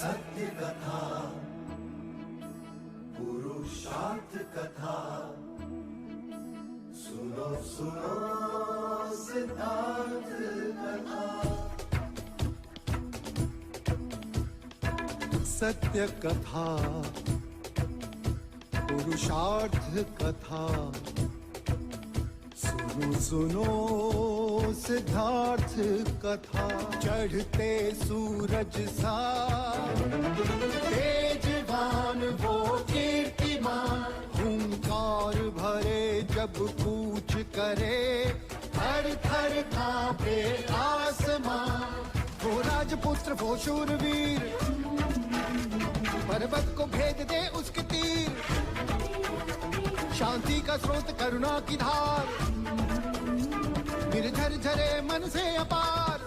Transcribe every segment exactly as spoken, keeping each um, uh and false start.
सत्य कथा, पुरुषार्थ कथा, सुनो सुनो सिद्धार्थ कथा। सत्य कथा, पुरुषार्थ कथा, सुनो सुनो सिद्धार्थ कथा। चढ़ते सूरज सा तेजवान वो कीर्तिमान, हुंकार भरे जब कूच करे, थर थर कांपे आसमां। वो राजपुत्र वो शूरवीर, पर्वत को भेद दे उसके तीर। शांति का स्रोत करुणा की धार, निर्झर झरे मन से अपार।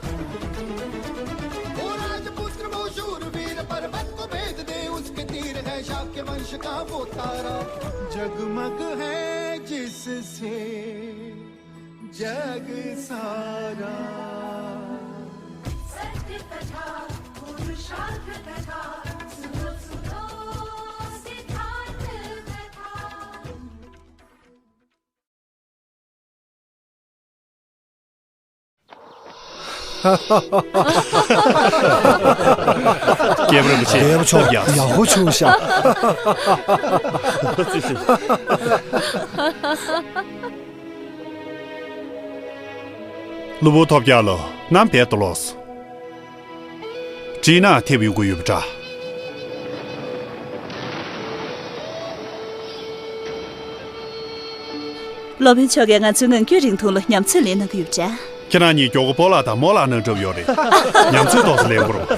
वो राजपुत्र वो शूरवीर, पर्वत को भेद दे उसके तीर। है शाक्य वंश का वो तारा, जगमग है जिससे जग सारा। सत्य कथा, पुरुषार्थ कथा, सुनो सुनो सिद्धार्थ कथा। རྒྱལ་པོ་རིན་པོ་ཆེ། རྒྱལ་པོ་མཆོག་ཡག་པོ་བྱུང་ཤག་གློ་བུར་ཐོལ་རྒྱག་ལོ་ནམ་བེད་དུ་ལོགས། སྤྲིན་ནག་ཐེབས་ཡོང་གི་ཡོད་པ་འདྲ། སློབ་དཔོན་མཆོག་གིས་ང་ཚོའི་ངང་རྒྱུད་རིང་ཐུང་ལ་ཉམས་ཚོད་ལེན་གནང་གི་ཡོད་པ་འདྲ། ཁྱེད་རང་གཉིས་མགྱོགས་པོ་སྤོ་ལགས་དང་རྨོ་ལགས་ནང་འགྲོ་ཡོད་རེད། ཉམས་ཚོད་ཏོག་ཙམ་ལེན་དགོས་རེད།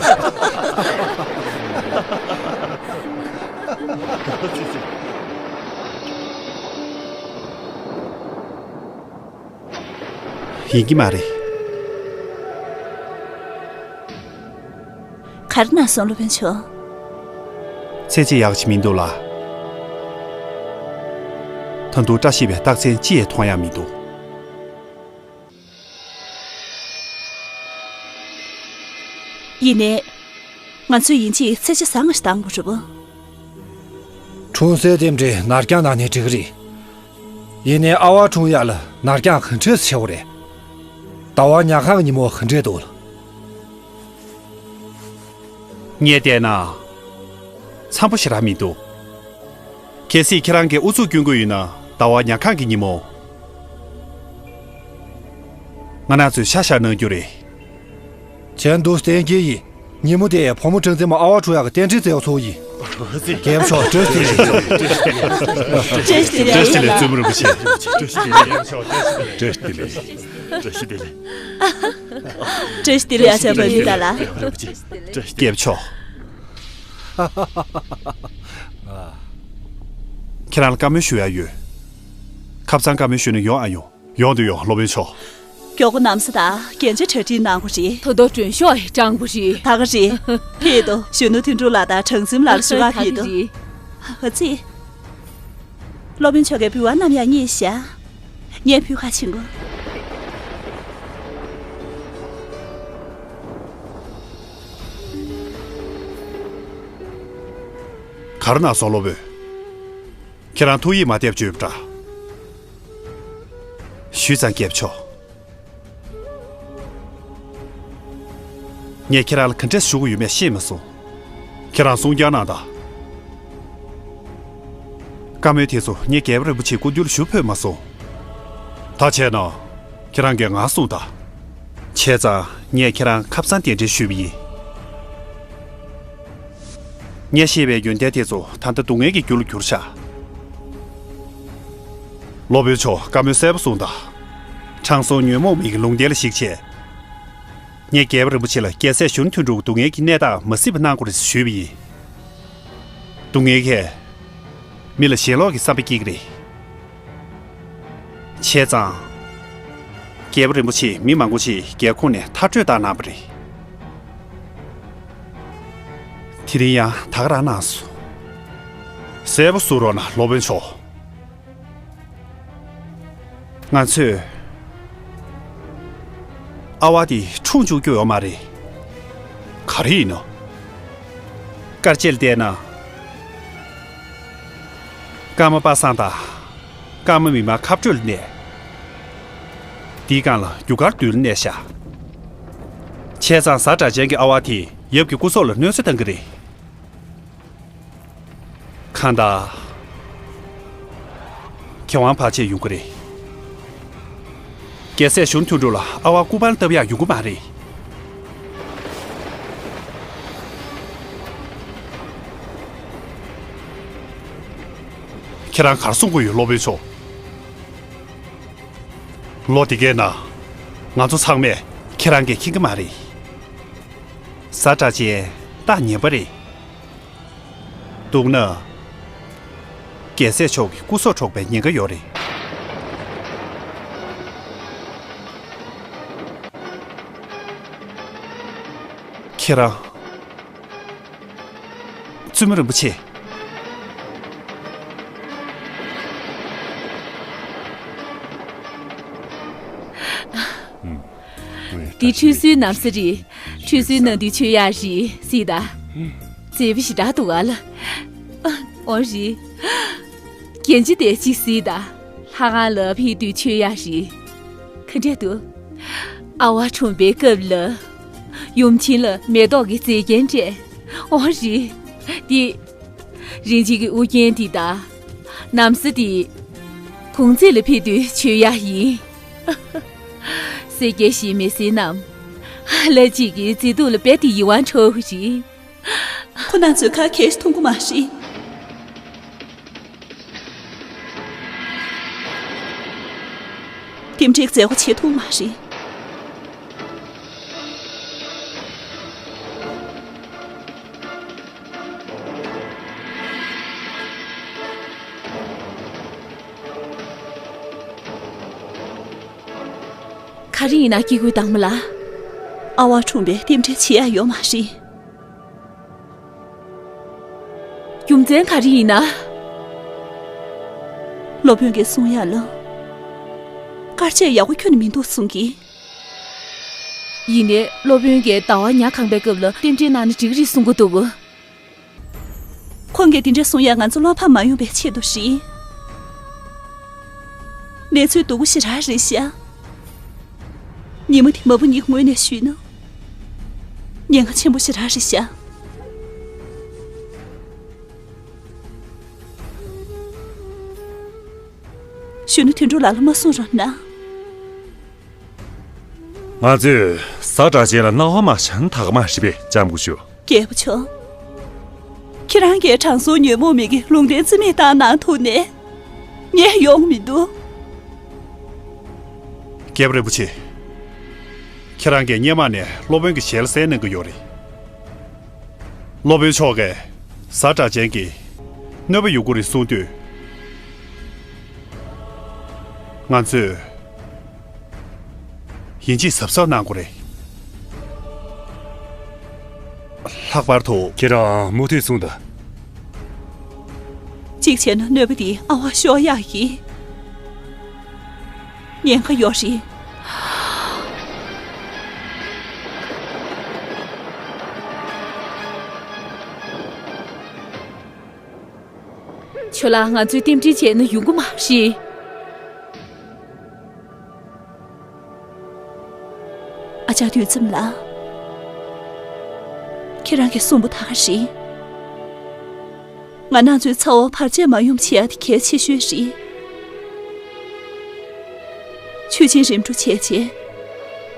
ཡིན་གྱི་མ་རེད། ག་རེ་ན་སོང་། སློབ་དཔོན་མཆོག་ཚེ་ཚེ་ཡག་ཅིག་མི་འདུག་ལ། ད་དུང་བཀྲ་ཤིས་པའི་རྟགས་མཚན་ཅི་ཡང་མཐོང་ཡག་མི་འདུག་ཡིན་ནའི། ང་ཚོས་ཡིན་གཅིག་ཚེ་ཆ་བཟང་ང་ཞིག་བཏང་དགོས་རེད་པོ། འཁྲུངས་སའི་རྟེན་འབྲེལ་ནར་འགྱངས་གནང་ནས་འགྲིག་གི་རེད། ཡིན་ནའི་ཨ་བ་འཁྲུངས་ཡག་ལ་ནར་འགྱངས་ག་འདྲས་ཆེ་བོ་རེད། ཟླ་བ་ཉག་གང་གི་ཉིན་མོ་ག་འདྲས་འདུག་ངས་བལྟས་ན། འཚམ་པོ་ཞེ་དྲག་མི་འདུག་གལ་སྲིད་ཁྱེད་རང་གིས་ཨུ་ཚུགས་སྐྱོན་གྱི་ཡོད་ན་ཟླ་བ་ཉག་གང་གི་ཉིན་མོ། ང་རང་ཚོས་ཤ་བཞག་གནང་རྒྱུ་རེད། བྱས་འདུག་བསྟན་གྱི་ཡིན། ཉིན་མོ་དེ་བུ་མོ་སྤྲང་བཙན་མོ་ཨ་བ་འཁྲུངས་ཡག་གི་རྟེན་འབྲེལ་བཙལ་བ་ཚོགས་ཡིན། རྒྱལ་པོ་མཆོག་བཀྲ་ཤིས་བདེ་ལེགས། བཀྲ་ཤིས་བདེ་ལེགས། བཀྲ་ཤིས་བདེ་ལེགས། བཙུན་མོ་རིན་པོ་ཆེ། བཀྲ་ཤིས་བདེ་ལེགས། བཀྲ་ཤིས་བདེ་ལེགས། བཀྲ་ཤིས་བདེ་ལེགས། བཀྲ་ཤིས་བདེ་ལེགས། ཨ་ཅག་བ་མི་ད་ལ། རྒྱལ་པོ་མཆོག་ཁྱེད་རང་ལ་བཀའ་མོལ་ཞུ་ཡག་ཡོད། ཁ་སང་བཀའ་མོལ་ཞུས་ནས་ཡོང་ཨ་ཡོང་། ཡོང་དུ་ཡོང་། སློབ་དཔོན་མཆོག་མགྱོགས་པོ་གནམ་ས་དང་རྒྱན་ཆ་གྲ་སྒྲིག་གནང་དགོས་རེད། ད་དུང་མགྲོན་ཤོག་ཡང་སྤྲང་པོ་རེད། ད་ག་རེད། ཕེབས་དང་། གཞོན་ནུ་དོན་གྲུབ་ལགས་དང་གྲངས་འཛིན་ལགས་ལ་ཞུ་ག་ཕེབས་དང་། ཨ་ཙི། སློབ་དཔོན་མཆོག་གི་འབུལ་བ་བསྣམས་ཡག་རྙེད་ཤག་ངས་ཕུལ་ག་ཕྱིན་གོ། ག་རེ་གནང་སོང་། སློབ་དཔོན། ཁྱེད་རང་ཐུགས་ཡིད་མ་གཏད་བྱོས་པ་འདྲ། ཞུས་ཙང་། རྒྱལ་པོ་མཆོག་ངས་ཁྱེད་རང་ལ་ག་འདྲས་ཞུ་དགོས་ཡོད་མེད་ཤེས་མ་སོང་། ཁྱེད་རང་གསུང་རྐྱང་གནང་དང་། བཀའ་མོལ་དེ་ཚོ་ངས་རྒྱལ་པོ་རིན་པོ་ཆེའི་སྐུ་མདུན་ལ་ཞུ་ཕོད་མ་སོང་། ད་བྱས་ན། ཁྱེད་རང་གིས་ང་གསུངས་དང་། བྱས་ཙང་ངས་ཁྱེད་རང་ཁ་སང་གདན་འདྲེན་ཞུས་པ་ཡིན། ངས་བཤད་པའི་ཡོན་ཏན་དེ་ཚོ་ད་ལྟ་སྡུག་བསྔལ་གྱི་རྒྱུ་ལ་གྱུར་ཤག་སློབ་དཔོན་མཆོག་བཀའ་མོལ་གསལ་པོ་གསུངས་དང་། དྲང་སྲོང་ཉོན་མོངས་མིག་གི་ལུང་བསྟན་ལ་གཞིགས་བྱས། ངས་རྒྱལ་པོ་རིན་པོ་ཆེ་ལ་རྒྱལ་སྲས་གཞོན་ནུ་དོན་གྲུབ་སྡུག་བསྔལ་གྱི་གནས་སྟངས་མ་གཟིགས་པ་གནང་དགོས་རེད་ཞུས་པ་ཡིན། སྡུག་བསྔལ་གྱིས་མི་ལ་ཞེན་ལོག་གི་བསམ་པ་སྐྱེ་གི་རེད། བྱས་ཙང་། རྒྱལ་པོ་རིན་པོ་ཆེས་མི་མང་པོ་ཞིག་རྒྱལ་ཁོངས་ནས་མཐར་སྐྲོད་བཏང་གནང་བ་རེད། དེ་རིང་ཡང་ད་ག་རང་གནང་སོང་། གསལ་པོ་གསུང་རོགས་གནང་། སློབ་དཔོན་མཆོག་ང་ཚོས་ཨ་བ་དེ་འཁྲུངས་བཅུག་རྒྱུ་ཡོད་མ་རེད། ག་རེ་ཡིན་ནོ། སྐར་ཆས་ལ་བལྟས་ན། ཀརྨ་པ་སངས་དང་། ཀརྨ་མི་དམངས་ཁ་སྤྲོད་ལ་གནས། དེའི་སྒང་ལ་རྒྱུ་སྐར་བདུན་ལ་གནས་ཤག་བྱས་ཙང་གཟའ་སྒྲ་གཅན་གྱི་ཨ་བ་དེས་ཡབ་ཀྱི་སྐུ་སྲོག་ལ་གནོད་འཚེ་བཏང་གི་རེད། གང་ལྟར། མཁས་དབང་བར་ཆད་ཡོང་གི་རེད། རྒྱལ་སྲས་གཞོན་དོན་གྲུབ་ལ་ཨ་བ་སྐུ་པར་བཏབ་ཡག་ཡོང་གི་མ་རེད། ཁྱེད་རང་ག་རེ་གསུང་གི་ཡོད་སློབ་དཔོན་མཆོག་ལོ་འདི་གའི་ནང་ང་ཚོ་ཚང་མས་ཁྱེད་རང་གིས་མཁྱེན་གྱི་མ་རེད། གཟའ་སྒྲ་གཅན་རྟགས་ངན་པ་རེད། འདུག་ན། རྒྱལ་སྲས་མཆོག་གི་སྐུ་སྲོག་འཕྲོག་པའི་ཉེན་ཁ་ཡོད་རེད། ཁྱེད་རང་། བཙུན་མོ་རིན་པོ་ཆེ། འདི་ཁྲུས་གསོལ་གནང་ས་རེད། ཁྲུས་གསོལ་གནང་དུས་མཆོད་ཡག་རེད་ཟེར་ད། མཛེས་པོ་ཞེ་དྲག་འདུག་ག་ལ། འོ་རེད། རྒྱན་ཆ་དེ་གཅིག་གཟིགས་དང་། ལྷ་ཁང་ལ་ཕེབས་དུས་མཆོད་ཡག་རེད། ག་འདྲས་འདུག་ཨ་བ་འཁྲུངས་པའི་སྐབས་ལ། ཡུམ་ཆེན་ལ་མེ་ཏོག་གི་མཛེས་རྒྱན་སྤྲས། འོ་རེད། དེ། རིན་ཆེན་གྱི་དབུ་རྒྱན་དེ་དང་། ན་བཟའ་དེ། གུང་ཚིགས་ལ་ཕེབས་དུས་མཆོད་ཡག་ཡིན། སེར་སྐྱའི་གཞས་མི་སེར་རྣམས། ལྷ་གཅིག་གི་མཛེས་སྡུག་ལ་རྦད་དེ་ཡིད་དབང་འཕྲོག་གི་རེད། ཁོ་རྣམ་ཚོས་ག་གས་ཤིག་མཐོང་གི་མ་རེད། རྟེན་འབྲེལ་མཛད་སྒོ་བྱེད་ཐུབ་མ་རེད། ག་རེ་ཡིན་ན་སྐྱེ་དགུའི་དྭངས་མ་ལགས། ཨ་བ་འཁྲུངས་པའི་རྟེན་འབྲེལ་བྱེད་ཡ་ཡོད་མ་རེད། རྒྱུ་མཚན་ག་རེ་ཡིན་ན། སློབ་དཔོན་གྱིས་གསུང་ཡག་ལ། དཀར་ཆས་ཡག་པོ་ཁྱོན་ནས་མི་འདུག་གསུང་གི། ཡིན་ནའི་སློབ་དཔོན་གྱིས་ཟླ་བ་ཉ་གང་པའི་སྐབས་ལ་རྟེན་འབྲེལ་གནང་ན་འགྲིག་གི་རེད་གསུང་གི་འདུག་ཁོང་གིས་དེ་འདྲ་གསུང་ཡག་ང་ཚོ་བློ་ཕམ་མ་ཡོང་བའི་ཆེད་དུ་རེད། གནས་ཚུལ་སྡུག་པོ་ཞེ་དྲག་རེད་ཤག་ཉིན་མོ་དེ་མ་བུ་གཉིས་ངོས་ནས་ཞུས་ན། ཉེན་ཁ་ཆེན་པོ་ཞེ་དྲག་རེད་ཤག་གཞོན་ནུ་དོན་གྲུབ་ལགས་ལ་མ་གསུང་རོགས་གནང་། ང་ཚོས་གཟའ་སྒྲ་གཅན་ལ་སྣང་བ་མ་བྱང་ད་ག་མ་ཧྲི་པའི་ལྕམ་སྐུ་ཞུ། རྒྱལ་པོ་མཆོག་ཁྱེད་རང་གིས་དྲང་སྲོང་ཉོན་མོངས་མི་དགེ་ལུང་བསྟན་རྩིས་མེད་བཏང་གནང་ཐུབ་ནས་ངས་ཡོང་མི་འདུག་རྒྱལ་པོ་རིན་པོ་ཆེ། ཁྱེད་རང་གིས་སྔོན་མ་ནས་སློབ་དཔོན་གྱི་ཞལ་གསན་གནང་གི་ཡོད་རེད། སློབ་དཔོན་མཆོག་གིས་གཟའ་སྒྲ་གཅན་གྱི་གནོད་པ་ཡོང་གི་རེད་གསུངས་དུས། ང་ཚོས་ཡིན་གཅིག་གཟབ་གཟབ་གནང་དགོས་རེད། ལྷག་པར་དུ། ཁྱེད་རང་མུ་མཐུད་གསུངས་དང་། གཅིག་བྱས་ན་གནོད་པ་འདི་ཨ་བ་ཤོར་ཡག་གི་ཉེན་ཁ་ཡོད་རེད། ཁྱོད་ལ་ང་ཚོས་རྟེན་འབྲེལ་བྱས་ན་ཡོང་གི་མ་རེད། ཨ་ཅག་དུས་ཙམ་ལ། ཁྱེད་རང་གིས་གསུངས་པ་ད་ག་རེད། ང་རང་ཚོའི་ཚ་བོ་བར་ཆད་མ་ཡོང་བ་བྱེད་ཡ་དེ་གལ་ཆེ་ཤོས་རེད། ཆོས་སྦྱིན་རིམ་གྲོ་བྱས་རྗེས།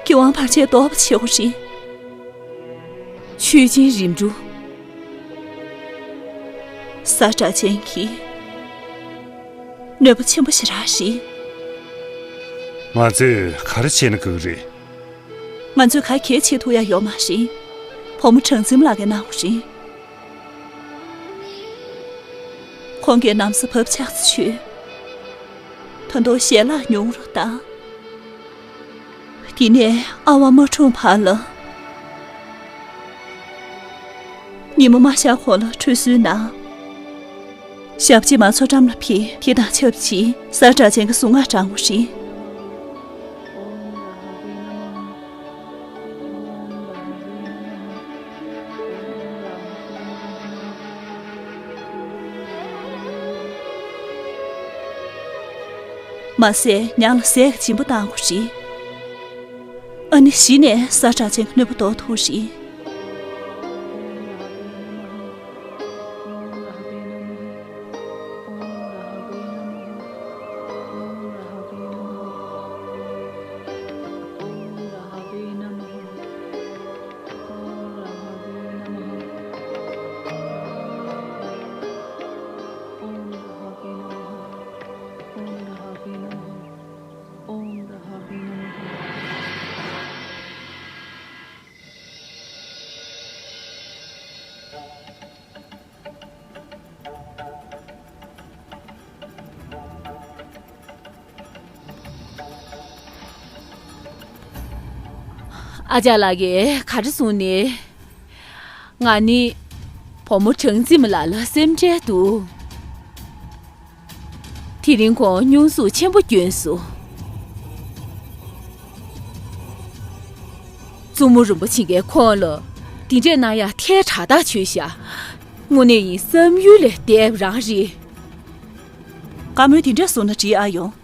གི་དབང་བར་ཆད་ཟློག་པ་བྱེད་དགོས་རེད། ཆོས་སྦྱིན་རིམ་གྲོ། གཟའ་སྒྲ་གཅན་གྱིས་གནོད་པ་ཆེན་པོ་ཞེ་དྲག་རེད། ང་ཚོས་ག་རེ་བྱས་ན་དགའ་གི་རེད། ང་ཚོས་ག་གེ་བྱེད་ཐུབ་ཡ་ཡོད་མ་རེད། བུ་མོ་གྲངས་འཛིན་ལགས་ཀྱིས་གནང་དགོས་རེད། ཁོང་གིས་ན་བཟའ་བབས་ཆགས་ཚུལ། ད་དུང་ཞལ་ལག་ཉུང་རུ་བཏང་། དེ་ནས་ཨ་བ་མ་འཁྲུངས་བར་ལ། ཉིན་མོ་མ་ཤར་གོང་ལ་ཁྲུས་གསོལ་གནང་། ཞབས་རྗེས་མ་མཚོ་འགྲམ་ལ་ཕེབས། དེ་དང་ཆབས་ཅིག་གཟའ་སྒྲ་གཅན་གྱི་གཟུངས་སྔགས་བགྲང་དགོས་རེད། མ་ཟད་ཉང་ལ་ཟས་ཀྱི་སྦྱིན་པ་བཏང་དགོས་རེད། ཨ་ནི་གཞི་ནས་ས་ཁྲག་ཅན་གྱི་གནོད་པ་ཟློག་ཐུབ་རེད། ཨ་ཅག་ལགས་ཀྱིས་ག་རེ་གསུངས་ནས། ང་ནི་བུ་མོ་གྲངས་འཛིན་མ་ལགས་ལ་སེམས་ཁྲལ་འདུག་དེ་རིང་ཁོང་སྙུང་གཟུགས་ཆེན་པོ་བསྐྱོན་སོང་། བཙུན་མོ་རིན་པོ་ཆེ་གིས་ཁོང་ལ་འདི་འདྲས་གནང་ཡག་ཐལ་དྲགས་ཐག་ཆོད་ཤག་དངོས་གནས་ཡིན་བསམ་ཡུལ་ལས་འདས་པ་རང་རེད། བཀའ་མོལ་འདི་འདྲས་གསུངས་ན་འགྲིག་ཨ་ཡོང་།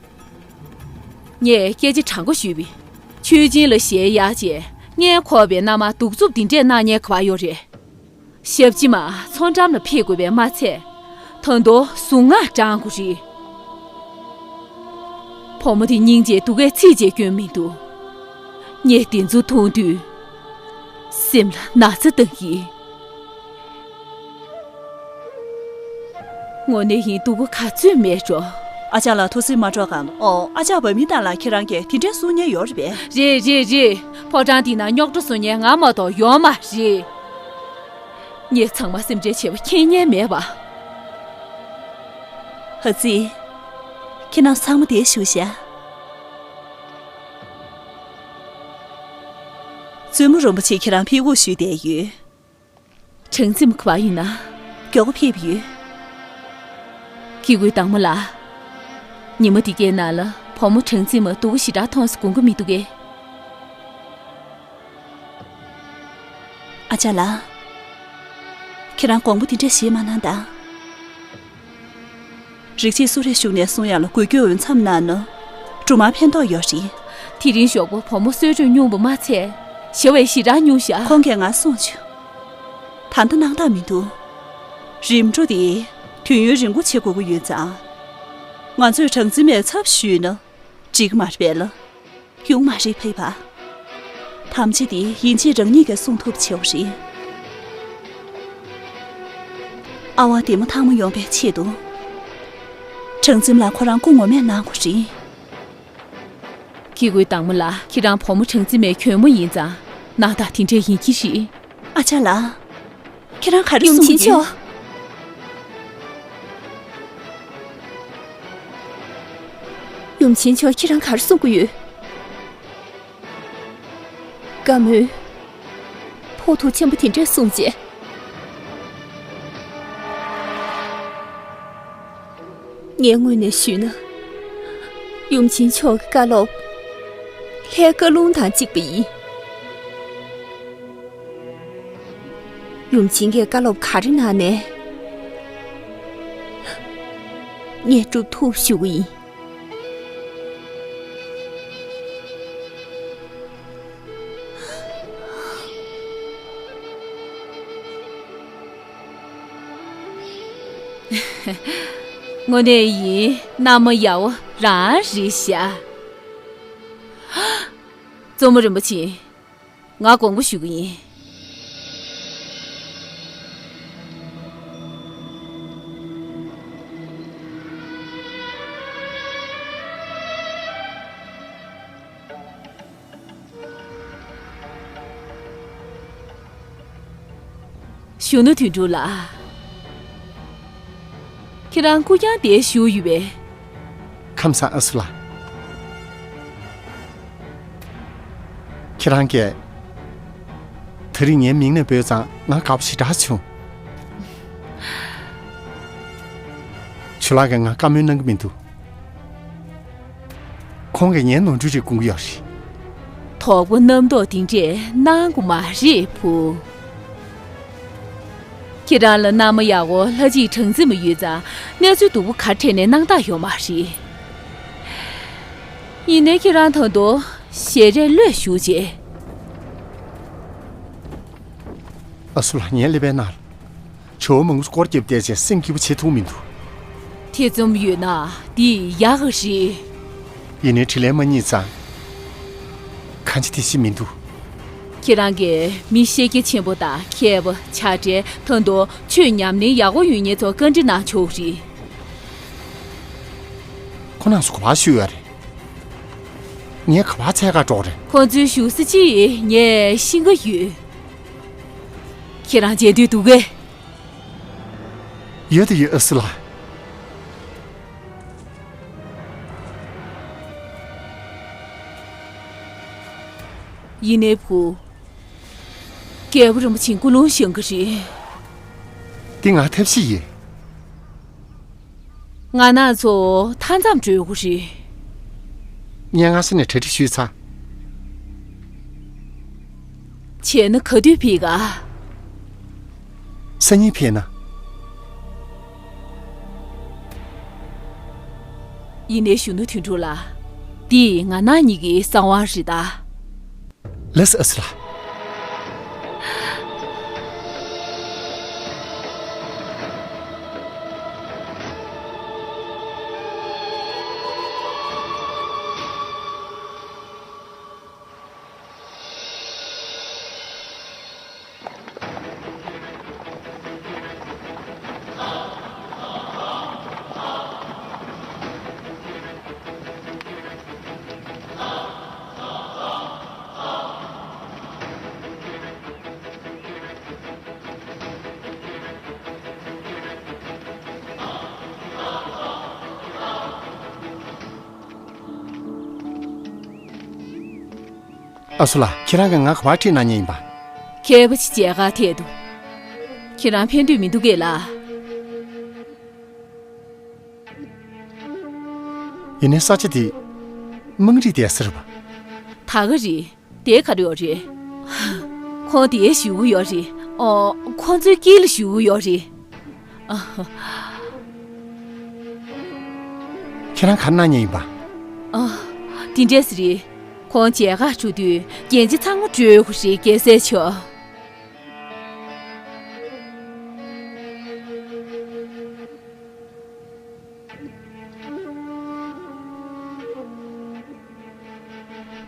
ངས་སྐད་ཆ་དྲང་པོ་ཞུས་པས། མཆོད་སྦྱིན་ལ་ཞལ་གཡར་རྗེས་སྔས་འཁོར་བའི་མནའ་མར་གདུག་རྩུབ་འདི་འདྲས་གནང་མཁན་ག་པར་ཡོད་རེད། ཞབས་ཕྱི་མ་མཚོ་འགྲམ་ལ་ཕེབས་དགོས་པས་མ་ཚད། ད་དུང་གཟུངས་སྔགས་བགྲང་དགོས་རེད། བུ་མོ་དེ་སྙིང་རྗེ་སྡུག་སྐད་ཚིག་གཅིག་སྐྱོན་མི་འདུག་ངས་དེ་ཚོ་མཐོང་དུས་སེམས་ལ་ན་ཚ་བཏང་གི། དངོས་གནས་ཡིན་སྡུག་པོ་ག་ཚོད་མེད་འགྲོ། ཨ་ཅག་ལགས་ཐུགས་སེམས་མ་སྐྱོ་གམ། ཨོ། ཨ་ཅག་འབའ་མི་དང་ལ་ཁྱེད་རང་གིས་དེ་འདྲས་གསུང་མཁན་ཡོད་རེད་པས། རེད་རེད་རེད། ཕོ་བྲང་འདི་ན་རྙོག་དྲ་བཟོ་མཁན་ང་མ་གཏོགས་ཡོད་མ་རེད། ངས་ཚང་མ་སེམས་ཁྲལ་བྱས་པ་མཁྱེན་མཁན་མེད་པ། ཧ་ཙི། ཁྱེད་རང་ཚང་མ་འདིར་བཞུགས་ཤག་བཙུན་མོ་རིན་པོ་ཆེ་ཁྱེད་རང་ཕེབས་དགོས་ཞུས་བསྡད་ཡོད། གྲངས་འཛིན་མ་ག་པར་ཡིན་ན། མགྱོགས་པོ་ཕེབས་ཡོད། སྐྱེ་དགུའི་དྭངས་མ་ལགས། ཉི་མ་འདི་གའི་ནང་ལ་བུ་མོ་གྲངས་འཛིན་མ་སྡུག་པོ་ཞེ་དྲག་མཐོང་སོང་དགོངས་ཀྱི་མི་འདུག་གས། ཨ་ཅག་ལགས། ཁྱེད་རང་དགོངས་པ་འདི་འདྲས་བཞེས་མ་གནང་དང་། རིག་བྱེད་སུ་རེ་ཞུགས་ནས་གསུང་ཡག་ལ་འགུལ་སྐྱོད་འོས་འཚམ་གནང་ན། སྦྲུམ་མར་ཕན་ཐོགས་ཡོད་རེད། དེ་རིང་ཞོགས་པ་བུ་མོ་གསོས་གྲོགས་སྙུང་བ་མ་ཚད། ཞེ་བས་ཞེ་དྲག་སྙུང་ཤག་ཁོང་གིས་ང་གསུངས་བྱུང་། ད་ལྟ་སྣང་དག་མི་འདུག་རིམ་གྲོ་དེ་དུས་ཡུན་རིང་པོ་བྱེད་དགོས་ཀྱི་ཡོད་ཙང་། ང་ཚོས་གྲངས་འཛིན་མའི་ཚབ་ཞུས་ན་འགྲིག་གི་མ་རེད་པས་ལགས། ཡོང་མ་རེད་ཕེབས་པ། ཐམས་ཅད་དེ་ཡིན་གཅིག་རང་ཉིད་ཀྱིས་གསུང་ཐུབ་བྱེད་པ་རེད། ཨ་ཝ་བདེ་མོ་ཐང་མོ་ཡོང་བའི་ཆེད་དུ། གྲངས་འཛིན་ལགས་ཁོ་རང་སྐུ་ངོ་མས་གནང་དགོས་རེད། སྐྱེ་དགུའི་དྭངས་མ་ལགས། ཁྱེད་རང་བུ་མོ་གྲངས་འཛིན་མའི་གྱོས་མོ་ཡིན་ཙང་སྣང་དག་དེ་འདྲས་ཡིན་གྱི་རེད། ཨ་ཅག་ལགས། ཁྱེད་རང་ག་རེ་ཡུམ་གསུང་ཆེན་གི་ཡོད། མཆོག་ཡུམ་ཆེན་མཆོག་ཁྱེད་རང་ག་རེ་གསུང་གི་ཡོད། བཀའ་མོལ། ཕོག་ཐུག་ཆེན་པོ་དེ་འདྲས་གསུངས་རྗེས། ངས་དངོས་ནས་ཞུས་ན། ཡུམ་ཆེན་མཆོག་གི་བཀའ་སློབ། ལྷའི་བཀའ་ལུང་དང་གཅིག་པ་ཡིན། ཡུམ་ཆེན་གྱིས་བཀའ་སློབ་ག་རེ་གནང་ནའི། ངས་སྒྲུབ་ཐུབ་ཞུ་གི་ཡིན། དངོས་གནས་ཡིན། མནའ་མ་ཡག་པོ་རང་རེད་ཤག་བཙུན་མོ་རིན་པོ་ཆེ། ང་དགོངས་པ་ཞུ་གི་ཡིན། གཞོན་ནུ་དོན་གྲུབ་ལགས། ཁྱེད་རང་སྐུ་རྐྱང་དེར་བཞུགས་ཡོད་པས། ཁམས་བཟང་ཨ་སུ་ལགས། ཁྱེད་རང་གིས་དེ་རིང་ངའི་མིང་ནས་འབོད་ཙང་ང་དགའ་པོ་ཞེ་དྲག་བྱུང་། ཇོ་ལགས་ཀྱིས་ང་བཀའ་མོལ་གནང་གི་མི་འདུག་ཁོང་གིས་ངའི་ནོར་འཁྲུལ་རིགས་སྐུང་གི་ཡོད་རེད། དོགས་པ་རྣམ་རྟོག་འདི་འདྲས་གནང་དགོས་མ་རེད་བུ། ཁྱེད་རང་ལ་མནའ་མ་ཡག་པོ་ལྷ་གཅིག་གྲངས་འཛིན་མ་ཡོད་ཙང་གནས་ཚུལ་སྡུག་པོ་ག་འཕྲད་ནའི་སྣང་དག་ཡོད་མ་རེད། ཡིན་ནའི་ཁྱེད་རང་ད་དུང་ཞལ་རས་གློད་བཞུགས་བྱས། ཨ་སུ་ལགས། ངའི་ཀླད་པའི་ནང་ལ་ཇོ་བོ་མང་པོ་སྐོར་རྒྱབ་བསྡད་བྱས་སེམས་སྐྱིད་པོ་བྱེད་ཐུབ་མི་འདུག། ཐེ་ཚོམ་ཡོད་ན་འདི་ཡག་གི་རེད། ཡིན་ནའི་དྲིན་ལན་མ་རྙེད་ཙང་གང་བྱེད་དེ་བྱེད་མི་འདུག། ཁྱེད་རང་གིས་མི་ཤེས་རྒྱ་ཆེན་པོ་དང་མཁས་པ། བྱ་བྲལ། ད་དུང་ཆོས་ཉམས་ལེན་ཡག་པོ་ཡོད་མཁན་ཚོ་བཀའ་འདྲི་གནང་ཆོག་རེད། ཁོ་རང་ཚོ་ག་པར་བཞུགས་ཡོད་རེད། ངས་ག་པར་འཚོལ་ག་འགྲོ་རེད། ཁོང་ཚོའི་བཞུགས་ས་ཅིག་ངས་ཤེས་ཀྱི་ཡོད། ཁྱེད་རང་མཇལ་འདོད་འདུག་གས། ཡོད་དོ་ཡོད། ཨ་སུ་ལགས། ཡིན་ནའི་བུ། རྒྱལ་པོ་རིན་པོ་ཆེའི་སྐུ་རླུང་བཞེངས་གི་རེད། འདི་ང་ཐབས་ཤེས་ཡིན། ང་རང་ཚོ་མཐའ་མཚམས་སྒྲོལ་དགོས་རེད། ངས་སྔ་ས་ནས་གྲ་སྒྲིག་ཞུས་ཚར། བྱས་ན་ག་དུས་ཕེབས་ག། སང་ཉིན་ཕེབས་ན། ཡིན་ནའི་གཞོན་ནུ་དོན་གྲུབ་ལགས། འདི་ང་རང་གཉིས་ཀྱི་གསང་བ་རེད་ད། ལགས་སོ་ཨ་སུ་ལགས། ཨ་སུ་ལགས། ཁྱེད་རང་གིས་ང་ག་པར་ཁྲིད་གནང་མཁན་ཡིན་པ། མཁས་པ་ཅིག་མཇལ་ཁ་ཐད་དུ། ཁྱེད་རང་ཕན་འདོད་མི་འདུག་གས་ལགས། ཡིན་ནའི་ས་ཆ་དེ་དམངས་རིགས་སྡོད་ས་རེད་པ། ད་ག་རེད། དེ་ག་རེ་ཡོད་རེད། ཁོང་དེར་བཞུགས་ཀྱི་ཡོད་རེད། ཨོ། ཁོང་ཚོའི་དཀྱིལ་ལ་བཞུགས་ཀྱི་ཡོད་རེད། ཨ། ཁྱེད་རང་ག་རེ་གནང་མཁན་ཡིན་པ། ཨ། དེ་འདྲས་རེད། ཁོང་མཇལ་ཁ་འགྲོ་དུས་རྒྱན་ཆ་ཚང་མ་སྤྲོད་དགོས་རེད། རྒྱལ་སྲས་མཆོག།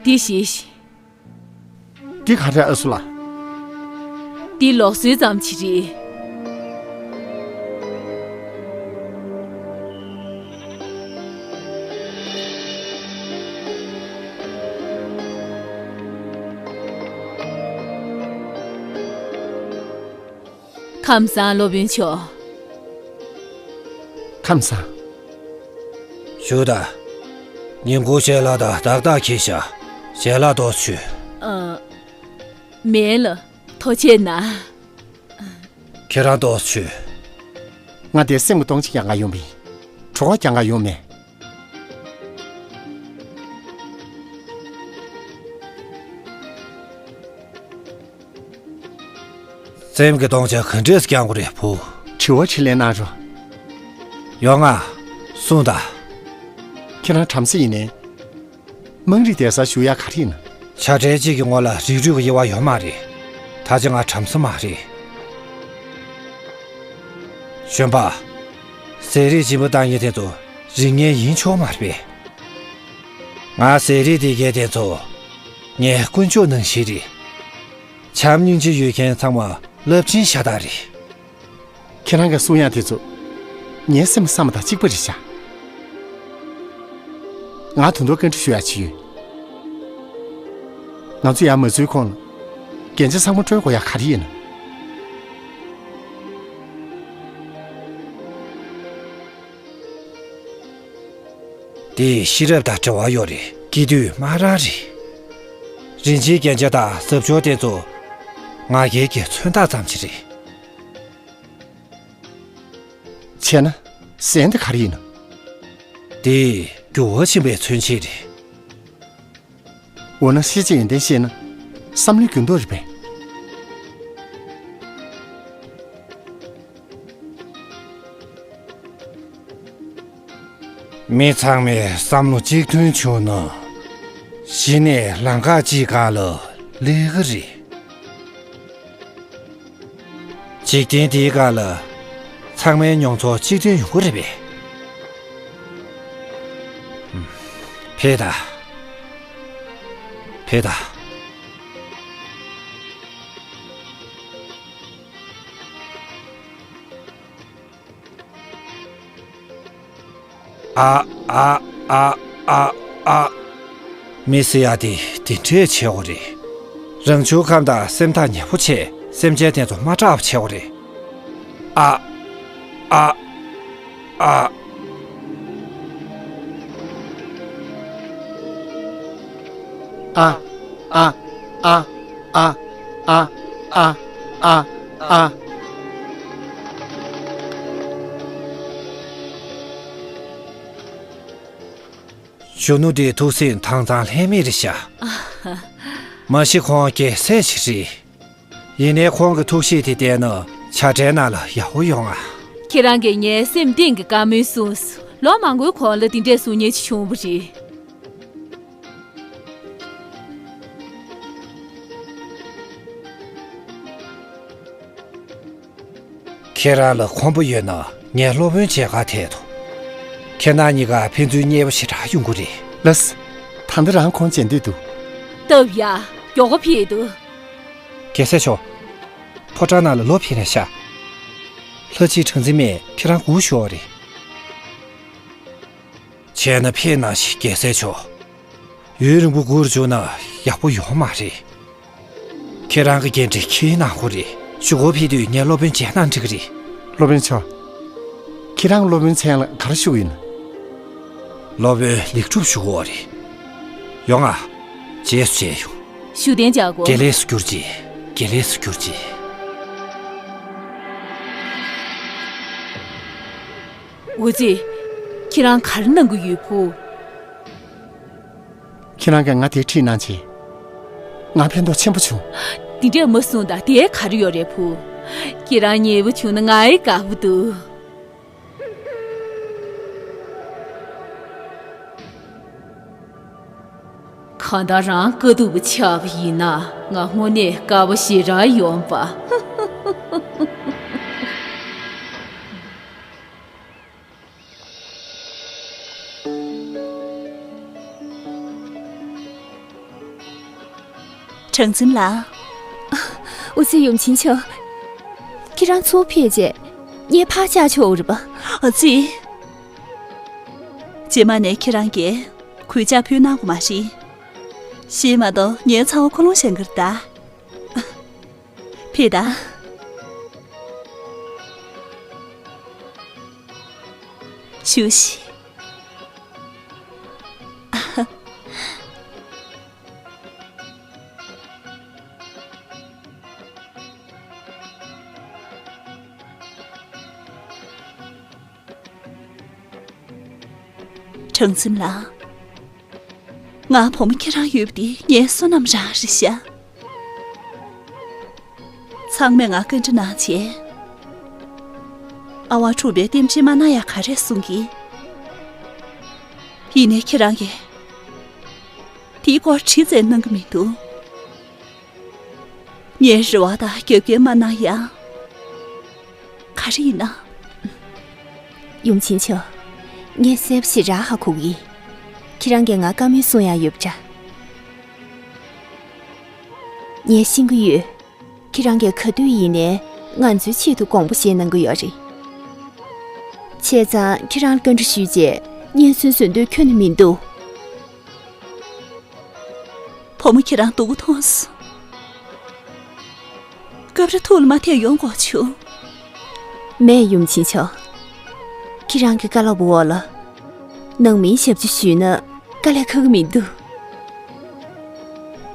འདི་བཞེས་ཤིག། འདི་ག་རེ་ཨ་སུ་ལགས། འདི་ལུགས་སྲོལ་ཙམ་ཅིག་རེད། ཁམས་བཟང་སློབ་དཔོན་མཆོག། ཁམས་བཟང་། བཞུགས་དང་། ཉིན་གུང་ཞལ་ལག་དང་བདག་རྟགས་འཁྱེར་ཤག། ཞལ་ལག་ཏོག་ཙམ་མཆོད། ཨ། མེད་ལགས། ཐུགས་རྗེ་གནང་། ཁྱེད་རང་ཏོག་ཙམ་མཆོད། ང་དེར་སེམས་ཀྱི་གཏོང་ཆེན་རྒྱག་ག་ཡོང་བ་ཡིན། གྲོད་ཁོག་རྒྱག་ག་ཡོང་མེད། སེམས་ཀྱི་གཏོང་ཆེན་ག་འདྲས་རྒྱག་དགོས་རེད་བུ། དྲི་བ་དྲིས་ལན་གནང་རོགས། ཡོང་ང་། གསུངས་དང་། ཁྱེད་རང་བྲམ་ཟེ་ཡིན་ནའི། དམངས་རིགས་སྡོད་སར་བཞུགས་ཡག་ག་རེ་ཡིན་ན། བྱ་བྲལ་གཅིག་གི་ངོ་ལ་རིགས་རུས་ཀྱི་དབྱེ་བ་ཡོད་མ་རེད། ད་ཆ་ང་བྲམ་ཟེ་མ་རེད། གཞོན་པ། ཟས་རིགས་སྦྱིན་པ་བཏང་མཁན་དེ་ཚོ་རིགས་ངན་ཡིན་ཆོག་མ་རེད་པས། ང་ཟས་རིགས་སྡེ་མཁན་དེ་ཚོ་ངའི་དཀོན་མཆོག་ནང་བཞིན་རེད། བྱམས་སྙིང་རྗེ་ཡོད་མཁན་ཚང་མ་རླབས་ཆེན་ཤ་སྟག་རེད། ཁྱེད་རང་གི་གསུང་ཡག་དེ་ཚོ་ངའི་སེམས་བསམ་པ་དང་གཅིག་པ་རེད་ཤག། ང་ད་དུང་བཀའ་འདྲི་ཞུ་ཡག་ཅིག་ཡོད། ང་ཚོ་ཡར་མ་འཛུལ་གོང་ལ་རྒྱན་ཆ་ཚང་མ་སྤྲོད་དགོས་ཡག་ག་རེ་ཡིན་ན། དེ་ཤེས་རབ་དང་འབྲེལ་བ་ཡོད་རེད། སྐྱིད་སྡུག་སྨ་ར་རེད། རིན་ཆེན་རྒྱན་ཆ་དང་གཟབ་མཆོར་དེ་ཚོ་ང་རྒྱལ་གྱི་མཚོན་རྟགས་ཙམ་ཞིག་རེད། བྱས་ན་ཟས་འདི་ག་རེ་ཡིན་ནམ། དེ་འགྱུར་བ་ཕྱིན་པའི་མཚོན་བྱེད་རེད། འོ་ན་ཤེས་བྱའི་ཡོན་ཏན་ཤེས་ན་བསམ་བློའི་འགྱུར་ལྡོག་རེད་པས། མི་ཚང་མས་བསམ་བློ་གཅིག་མཐུན་བྱུང་ན། གཞི་ནས་ལམ་ཁ་གཅིག་སྒང་ལ་སླེབས་ཀྱི་རེད། འཇིག་རྟེན་འདིའི་སྒང་ལ་ཚང་མའི་མྱོང་ཚོར་གཅིག་མཐུན་ཡོང་གི་རེད་པས། ཕེབས་དང་། ཕེབས་དང་། ཨ་ཨ་ཨ་ཨ་ཨ། མི་ཟེར་ཡ་དེ་དེ་འདྲས་བྱེད་དགོས་རེད། རང་བྱུང་ཁམས་དང་སེམས་ཐག་ཉེ་པོ་བྱས། སེམས་ཅན་དེ་ཚོ་མ་སྐྲག་པ་བྱེད་དགོས་རེད། ཨ་ཨ་ཨ་ཨ། ཨ་ཨ་ཨ་ཨ་ཨ་ཨ་ཨ། གཞོན་ནུ་དེའི་ཐུགས་སེམས་དྭངས་གཙང་ལྷད་མེད་རེད་ཤག། མ་གཞི་ཁོང་རྒྱལ་སྲས་ཤིག་རེད། ཡིན་ནའི་ཁོང་གི་ཐུགས་གཤིས་དེ་བལྟས་ན་བྱ་བྲལ་ནང་ལ་ཡག་པོ་ཡོང་ང་། ཁྱེད་རང་གིས་ངའི་སེམས་གཏིང་གི་བཀའ་མོལ་གསུངས་སོང་། ལོ་མང་པོའི་གོང་ལ་འདི་འདྲས་གསུང་མཁན་ཅིག་བྱུང་བ་རེད། ཁྱེད་རང་ལ་ཁོམ་པ་ཡོད་ན་ངའི་སློབ་དཔོན་མཇལ་ཁ་ཐད་དོ། ཁྱེད་རང་གཉིས་ཀ་ཕན་ཚུན་མཉེས་པོ་ཞེ་དྲག་ཡོང་གི་རེད། ལགས་སོ། ད་ལྟ་རང་ཁོང་མཇལ་འདོད་འདུག། སྟབས་ཡག། མགྱོགས་པོ་ཕེབས་འདུག། རྒྱལ་སྲས་མཆོག། ཕོ་བྲང་ནང་ལ་ལོག་ཕེབས་ན་ཤག། ལྷ་རྗེ་གྲངས་འཛིན་མས་ཁྱེད་རང་སྒུག་ཞུ་བ་རེད། བྱས་ན་ཕེབས་གནང་ཞིག། རྒྱལ་སྲས་མཆོག། ཡུན་རིང་པོ་སྒུག་བཅུག་ན་ཡག་པོ་ཡོད་མ་རེད། ཁྱེད་རང་གི་འགན་འཁྲི་འཁྱེར་གནང་དགོས་རེད། གཞུག་གུ་ཕེབས་དུས་ངས་སློབ་དཔོན་མཇལ་གནང་འགྲིག་གི་རེད། སློབ་དཔོན་མཆོག། ཁྱེད་རང་སློབ་དཔོན་མཚན་ལ་ག་རེ་ཞུ་གི་ཡིན། སློབ་དཔོན་ལེགས་གྲུབ་ཞུ་དགོས་རེད། ཡོང་ང་། རྗེས་སུ་མཇལ་ཡོང་། བཞུགས་གདན་འཇགས་དགོས། དགེ་ལེགས་སུ་གྱུར་ཅིག། དགེ་ལེགས་སུ་གྱུར་ཅིག། འུ་ཙི། ཁྱེད་རང་ག་རེ་གནང་གི་ཡོད་བུ། ཁྱེད་རང་གིས་ང་དེ་ཁྲིད་གནང་བྱས། ང་ཕན་ཐོགས་ཆེན་པོ་བྱུང་། འདི་འདྲས་མ་གསུངས་དང་། དེ་ག་རེ་ཡོད་རེད་བུ། ཁྱེད་རང་མཉེས་པོ་བྱུང་ན་ང་ཡི་དགའ་པོ་འདུག། གང་ལྟར་རང་དཀའ་སྡུག་པ་ཆགས་པ་ཡིན་ན་ང་དངོས་གནས་དགའ་པོ་ཞེ་དྲག་ཡོང་པ། གྲངས་འཛིན་ལགས། འུ་ཚོའི་ཡུམ་ཆེན་མཆོག། ཁྱེད་རང་ཚུར་ཕེབས་རྗེས་ངས་ཕར་བཅར་ཆོག་རེད་པ། ཨ་ཙི། རྗེས་མ་ནས་ཁྱེད་རང་གིས་གུས་ཕྱག་ཕུལ་གནང་དགོས་མ་རེད། ཞེས་མ་གཏོགས་ངའི་ཚ་བོ་ཁོ་ལོང་བཞེངས་ཀྱི་རེད་ད། ཕེབས་དང་། བཞུགས་ཤིག། གྲངས་འཛིན་ལགས། ང་བུ་མོ་ཁྱེད་རང་ཡོད་པ་འདི་ངའི་བསོད་ནམས་རང་རེད་ཤག། ཚང་མས་ང་བཀའ་འདྲི་གནང་བྱས། ཨ་ཝང་འཁྲུག་པའི་ལྟེམ་ཆེན་མ་གནང་ཡག་ག་རེ་གསུང་གི། ཡིན་ནའི་ཁྱེད་རང་གིས་དེའི་སྐོར་དྲི་བཙལ་གནང་གི་མི་འདུག། ངའི་རེ་བ་དང་རྒྱབ་འགལ་མ་གནང་ཡ། ག་རེ་ཡིན་ན། ཡུམ་ཆེན་མཆོག། ངས་གསལ་པོ་ཞེ་དྲག་ཧ་གོ་གི། ཁྱེད་རང་གིས་ང་བཀའ་མོལ་གསུང་ཡ་ཡོད་པ་འདྲ། ངས་ཤེས་ཀྱི་ཡོད། ཁྱེད་རང་གིས་ག་དུས་ཡིན་ནའི་ང་ཚོའི་ཆེད་དུ་དགོངས་པ་བཞེས་གནང་གི་ཡོད་རེད། བྱས་ཙང་ཁྱེད་རང་ལ་བཀའ་འདྲི་ཞུས་རྗེས་སྙན་སེང་བཟོ་འདོད་ཁྱོན་ནས་མི་འདུག། བུ་མོ་ཁྱེད་རང་སྡུག་པོ་མཐོང་སོང་། སྐབས་རེ་ཐུགས་ལ་མ་ཐེག་ཡོང་དགོས་བྱུང་། མེད། ཡུམ་ཆེན་མཆོག། ཁྱེད་རང་གི་བཀའ་སློབ་འོག་ལ་ནང་མིའི་ཞབས་ཕྱི་ཞུས་ན་དཀའ་ལས་ཁག་གི་མི་འདུག།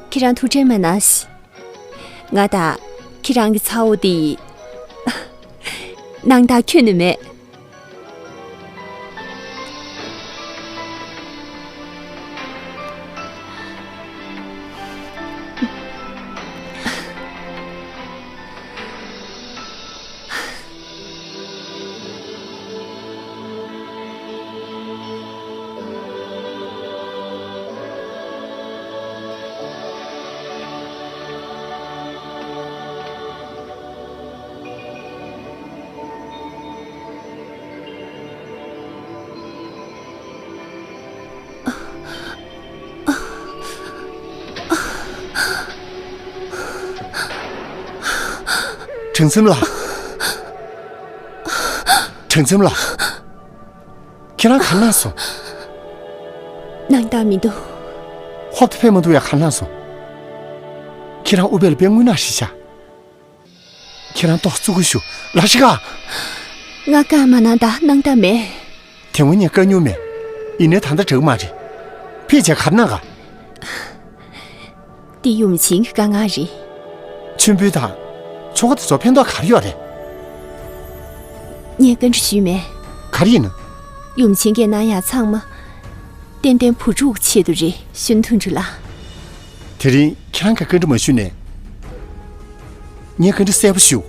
ཁྱེད་རང་ཐུགས་ཁྲལ་མ་གནང་ཞིག། ང་དང་ཁྱེད་རང་གི་ཚ་བོ་དེ་ཡི་སྣང་དག་ཁྱོན་ནས་མེད། གྲང་ཚིམ་ལགས། གྲང་ཚིམ་ལགས། ཁྱེད་རང་ག་རེ་གནང་སོང་། སྣང་དག་མི་འདུག་ཧོབ་ཏེ་ཕེབས་མ་ཐུབ་ཡ་ག་རེ་གནང་སོང་། ཁྱེད་རང་ཨུཏྤལ་ལ་དཔེ་རྔུལ་ནག་ཞིག་ཤར། ཁྱེད་རང་ཏོག་ཙི་བརྩི་བཀུར་ཞུ། ལ་ཤི་ཀ། ང་བཀའ་མ་གནང་དང་སྣང་དག་མེད། དེ་སྔོན་ངས་བཀའ་མྱོང་མེད། ཡིན་ནའི་ད་ལྟ་འགྲིག་གི་མ་རེད། ཕེབས་བྱས་ག་རེ་གནང་ག། འདི་ཡུམ་ཆེན་གྱི་བཀའ་མངགས་རེད། མཆོད་འབུལ་དང་། ཆོ་ག་དེ་ཚོ་ཕན་ཐོགས་ག་རེ་ཡོད་རེད། ངས་བཀའ་འདྲི་ཞུས་མེད། ག་རེ་ཡིན་ན། ཡུམ་ཆེན་གྱིས་གནང་ཡག་ཚང་མ། ཏན་ཏན་བུ་ཕྲུག་གི་ཆེད་དུ་རེད། གཞོན་ནུ་དོན་གྲུབ་ལགས། དེ་རིང་ཁྱེད་རང་གིས་བཀའ་འདྲི་མ་ཞུས་ནས། ངས་བཀའ་འདྲི་གསལ་པོ་ཞུ།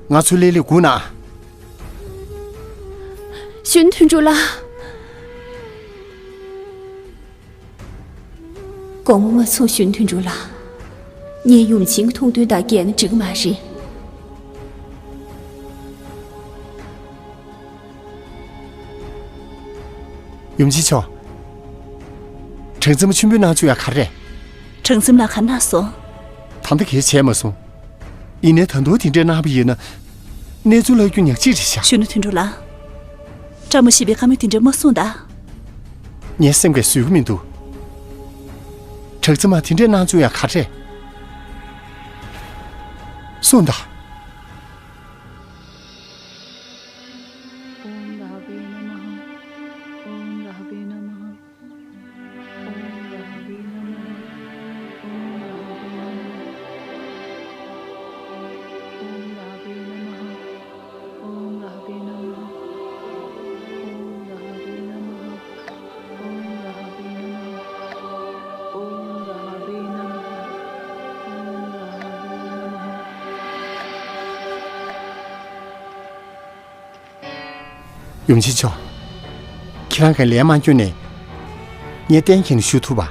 ང་ཚོའི་ལས་ལས་སྒུག་ན། གཞོན་ནུ་དོན་གྲུབ་ལགས། དགོངས་པ་མ་ཚོམས། གཞོན་ནུ་དོན་གྲུབ་ལགས། ངས་ཡུམ་ཆེན་གྱི་ཐུགས་འདུན་དང་འགལ་ན་འགྲིག་གི་མ་རེད། ཡུམ་ཆེན་མཆོག། གྲངས་འཛིན་མ་མཆོད་འབུལ་གནང་བཅུག་ཡ་ག་རེ་རེད། གྲངས་འཛིན་ལགས་ག་རེ་གནང་སོང་། ད་ལྟ་གང་ཡང་བྱས་མ་སོང་། ཡིན་ནའི་ད་དུང་དེ་འདྲས་གནང་བ་ཡིན་ན། གནས་ཚུལ་ལྷག་རྒྱུ་ཉག་གཅིག་རེད་ཤག་གཞོན་ནུ་དོན་གྲུབ་ལགས། བཀྲ་མ་ཤིས་པའི་བཀའ་མོལ་དེ་འདྲས་མ་གསུངས་དང་། ངའི་སེམས་ཀྱིས་བཟོད་ཀྱི་མི་འདུག་གྲངས་འཛིན་མ་དེ་འདྲས་གནང་བཅུག་ཡ་ག་རེ་རེད། གསུངས་དང་། ॐ राहवे नमः। ॐ राहवे नमः। ॐ राहवे नमः। ॐ राहवे नमः। ॐ राहवे नमः। ॐ राहवे नमः। ॐ राहवे नमः। ॐ राहवे नमः। ॐ राहवे नमः। ॐ राहवे नमः। ཡུམ་ཆེན་མཆོག། ཁྱེད་རང་གིས་ལན་མ་བསྐྱོན་ནས། ངས་གཏན་འཁེལ་ནས་ཞུ་ཐུབ་པ།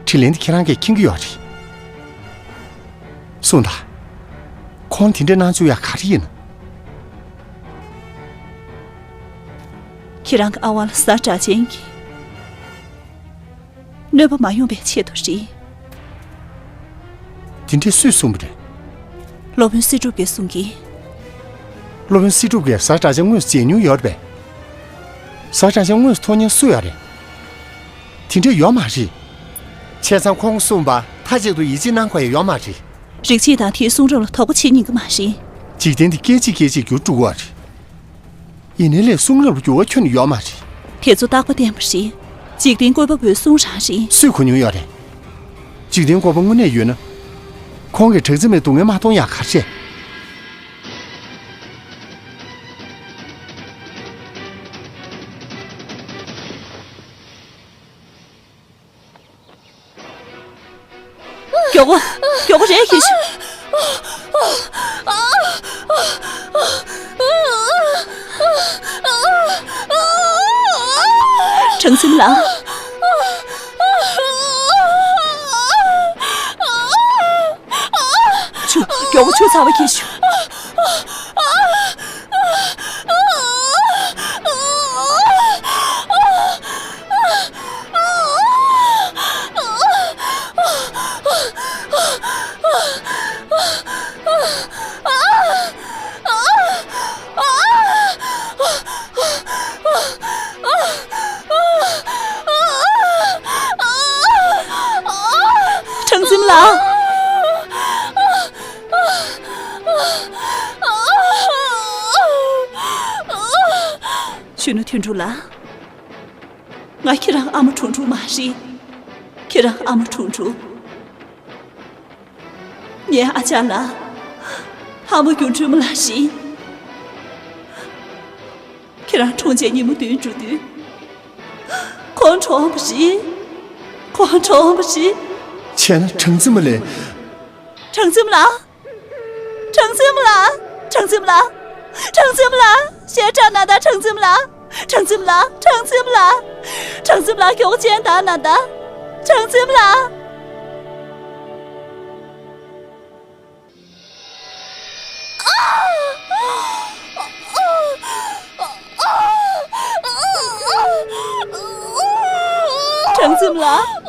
དྲིས་ལན་དེ་ཁྱེད་རང་གིས་མཁྱེན་གྱི་ཡོད་རེད། གསུངས་དང་། ཁོང་དེ་འདྲས་གནང་བཅུག་ཡ་ག་རེ་ཡིན། ཁྱེད་རང་གི་ཨ་ཝང་ལ་གཟའ་སྒྲ་གཅན་གྱིས། གནོད་པ་མ་ཡོང་བའི་ཆེད་དུ་རེད། དེ་འདྲས་སུས་གསུངས་པ་རེད། སློབ་དཔོན་སྲིད་སྒྲུབ་ཀྱིས་གསུངས་ཀྱི། སློབ་དཔོན་སྲིད་སྒྲུབ་ཀྱིས་གཟའ་སྒྲ་གཅན་དངོས་སུ་མཇལ་མྱོང་ཡོད་རེད་པས། གཟའ་སྒྲ་གཅན་དངོས་སུ་མཐོང་མཁན་སུ་ཡོད་རེད། དེ་འདྲས་ཡོད་མ་རེད། བྱས་ཙང་ཁོང་གསུངས་པ་མཐའ་གཅིག་ཏུ་ཡིད་ཆེས་གནང་དགོས་ཡ་ཡོད་མ་རེད། རིག་བྱེད་དང་དེའི་གསུང་རབ་ལ་དོགས་པ་བྱེད་ཉན་གྱི་མ་རེད། འཇིག་རྟེན་འདི་སྐད་ཅིག་སྐད་ཅིག་འགྱུར་འགྲོ་གི་རེད། ཡིན་ནའི་ལས་གསུང་རབ་ལ་འགྱུར་བ་ཁྱོན་ནས་ཡོད་མ་རེད། དེ་ཚོ་རྟག་པ་བརྟན་པ་རེད། འཇིག་རྟེན་བཀོད་པ་པོའི་གསུང་རང་རེད། སུས་གོ་མྱོང་ཡོད་རེད། འཇིག་རྟེན་བཀོད་པ་དངོས་གནས་ཡོད་ན། ཁོང་གིས་གྲངས་འཛིན་མའི་སྡུག་བསྔལ་མ་མཐོང་ཡག་ག་རེ་བྱས། མགྱོགས་པོ། མགྱོགས་པོ་རེད་ཤོག་གྲངས་འཛིན་ལགས། ཆུ། མགྱོགས་པོ་ཆུ་ཚ་བ་འཁྱེར་ཤོག་གྲངས་འཛིན་ལགས། གཞོན་ནུ་དོན་གྲུབ་ལགས། ང་ཁྱེད་རང་ཨ་མ་གྲུང་གྲུང་མ་རེད། ཁྱེད་རང་ཨ་མ་གྲུང་གྲུང་། ངའི་ཨ་ཅག་ལགས། ལྷ་མོ་སྒྱུ་འཕྲུལ་མ་ལགས་རེད། ཁྱེད་རང་གྲོངས་རྗེས་ཉིན་མོ་བདུན་འགྲོ་དུས། ཁོང་གྲོངས་པ་རེད། ཁོང་གྲོངས་པ་རེད། བྱས་ན་གྲངས་འཛིན་མ་ལས། གྲངས་འཛིན་མ་ལགས། གྲངས་འཛིན་མ་ལགས། གྲངས་འཛིན་མ་ལགས། གྲངས་འཛིན་མ་ལགས། ཞེ་དྲག་ན་ད། གྲངས་འཛིན་མ་ལགས། གྲངས་འཛིན་མ་ལགས། གྲངས་འཛིན་མ་ལགས། གྲངས་འཛིན་མ་ལགས། མགྱོགས་པོ་སྤྱན་བཏང་ན་ད། གྲངས་འཛིན་མ་ལགས། གྲངས་འཛིན་མ་ལགས།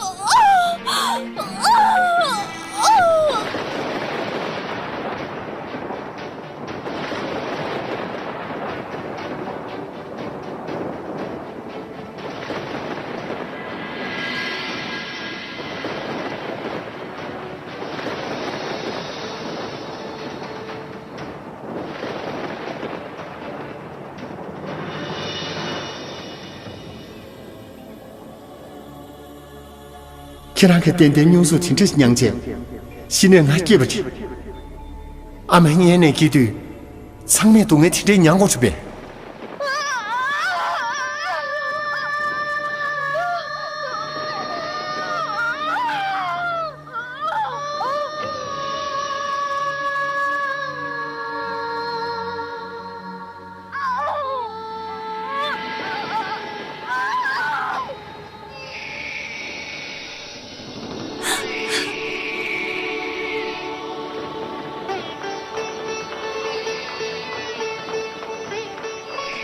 ཁྱེད་རང་གིས་ཏན་ཏན་མྱོང་ཚོར་དེ་འདྲ་ཞིག་མྱངས་བྱས། གཞི་ནས་ང་སྐྱིད་པ་རེད། ཨ་མ་མངལ་ནས་སྐྱེས་དུས། ཚང་མས་སྡུག་བསྔལ་དེ་འདྲའི་མྱངས་དགོས་བྱུང་བས།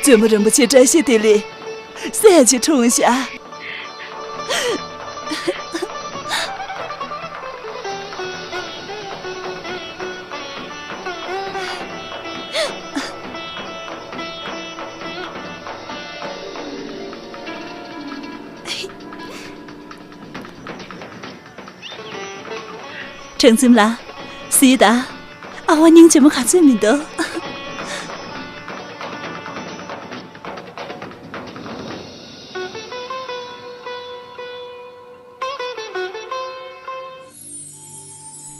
བཙུན་མོ་རིན་པོ་ཆེ་བཀྲ་ཤིས་བདེ་ལེགས། སྲས་ཀྱིས་འཁྲུངས་ཤག་གྲངས་འཛིན་ལགས། གཟིགས་དང་། ཨ་ཝ་སྙིང་རྗེ་མོ་ག་ཚོད་མི་འདུག་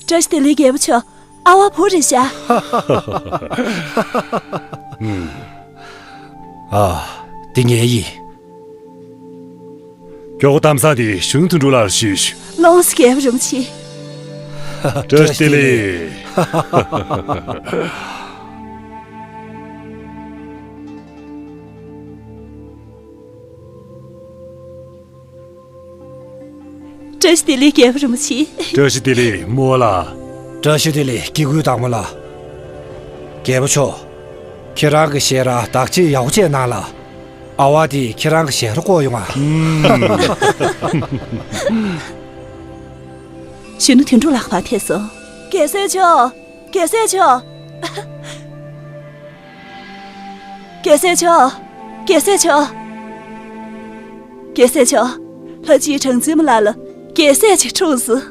བཀྲ་ཤིས་བདེ་ལེགས་རྒྱལ་པོ་མཆོག་ཨ་ཝ་བུ་རེད་ཤག་ཨ། དེ་ངའི་ཡིན། མགྱོགས་པོ་གཏམ་བཟང་དེ་གཞོན་ནུ་དོན་གྲུབ་ལགས་ལ་ཞུས་ཤིག་ལོངས་སུ། རྒྱལ་པོ་རིན་པོ་ཆེ། བཀྲ་ཤིས་བདེ་ལེགས། བཀྲ་ཤིས་བདེ་ལེགས་རྒྱལ་པོ་རིན་པོ་ཆེ། བཀྲ་ཤིས་བདེ་ལེགས་རྨོ་ལགས། བཀྲ་ཤིས་བདེ་ལེགས་སྐྱེ་དགུའི་བདག་མོ་ལགས། རྒྱལ་པོ་མཆོག་ཁྱེད་རང་གི་ཞལ་ར་བདག་གཅེས་ཡག་པོ་བྱས་གནང་ལ། ཨ་ཝ་དེས་ཁྱེད་རང་གི་ཞལ་ར་བསྐོར་ཡོང་ང་། གཞོན་ནུ་དོན་གྲུབ་ལགས་ཕར་ཐད་སོང་། རྒྱལ་སྲས་མཆོག་རྒྱལ་སྲས་མཆོག་རྒྱལ་སྲས་མཆོག་རྒྱལ་སྲས་མཆོག་རྒྱལ་སྲས་མཆོག་ལྷ་སྤྱིའི་གྲངས་འཛིན་མ་ལགས་ལ་རྒྱལ་སྲས་ཅིག་འཁྲུངས་སོང་།